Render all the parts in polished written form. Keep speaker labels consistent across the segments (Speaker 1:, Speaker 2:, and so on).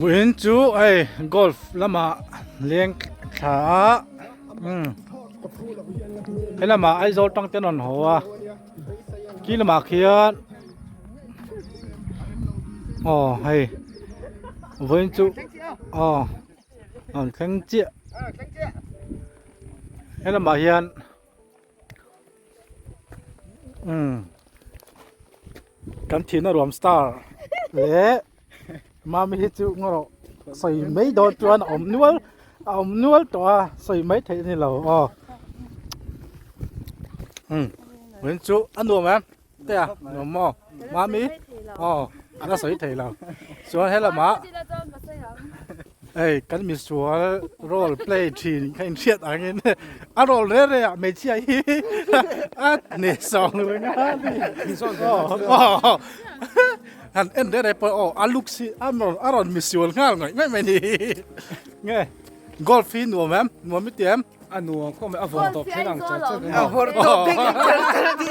Speaker 1: Vawiin chu hei golf lamah leng thla a umm he lamah Aizawl tang te an rawn haw a khi lamah khian aw hei vawiin chu aw an thleng chiah he lamah hian. Umm kan thihna ruam star leh mami hi chu ngaw sawi mai dawn chuan a awm nual a awm nual tawh a sawi mai theih a ni lo aw umm vawiin chu a nuam em te a nuam maw mami aw a la sawi thei lo chuan helamah Hei kan misual role play thin kha inhriat angin a role reh reh ah hmeichhia hi a hneh sawng reng a ni aw han en reh reh pawh aw a looks hi a rawn a rawn misual nghal ngaih ngaih mai ni nge golf hi nuam em nuam i ti em
Speaker 2: a nuam khawp mai a vawr tawp thleng ang char char
Speaker 3: a vawr tawp thleng ang char char a ni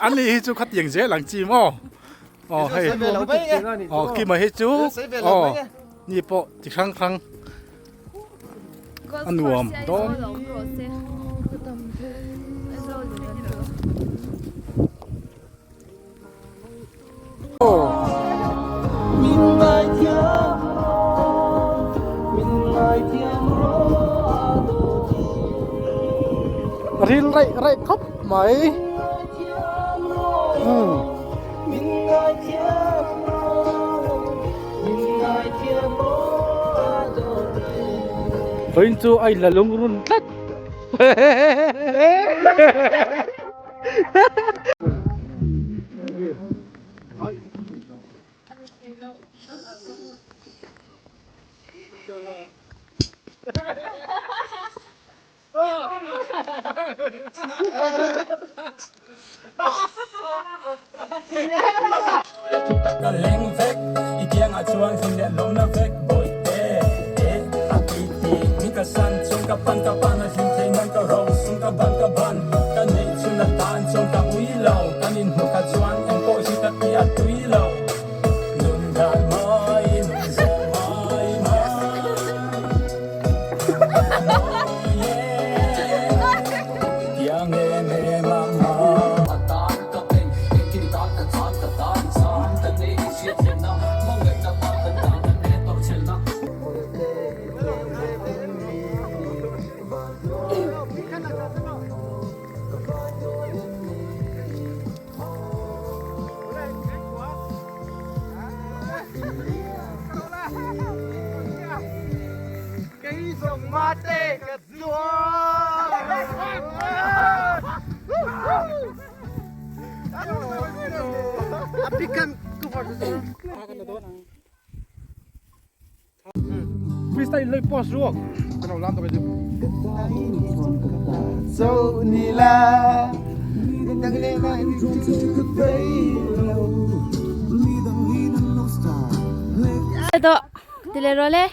Speaker 1: ani hi chu khatiang zel ang chi maw Aw hei aw kima hi chu aw ni pawh chi hrang hrang a nuam dawn. Ril raih raih khawp mai. Umm. Vawiin chu a inla lungrun tlat.
Speaker 4: Ka leng vek i kiangah chuan hlim leh lawmna vek bawihte e a ti ti min ka san chuan ka pan ka pan a hlim thei nan ka ro sung ka ban ka ban ka neih chhun a tan chuan ka ui lo kan inhmuh kha chuan engpawh hi ka ti a tui lo nun dan mai nun zawh mai mai.
Speaker 1: Freestyle lei post ruak kan lo lam tawh
Speaker 3: So ni la
Speaker 5: Do tile ro le.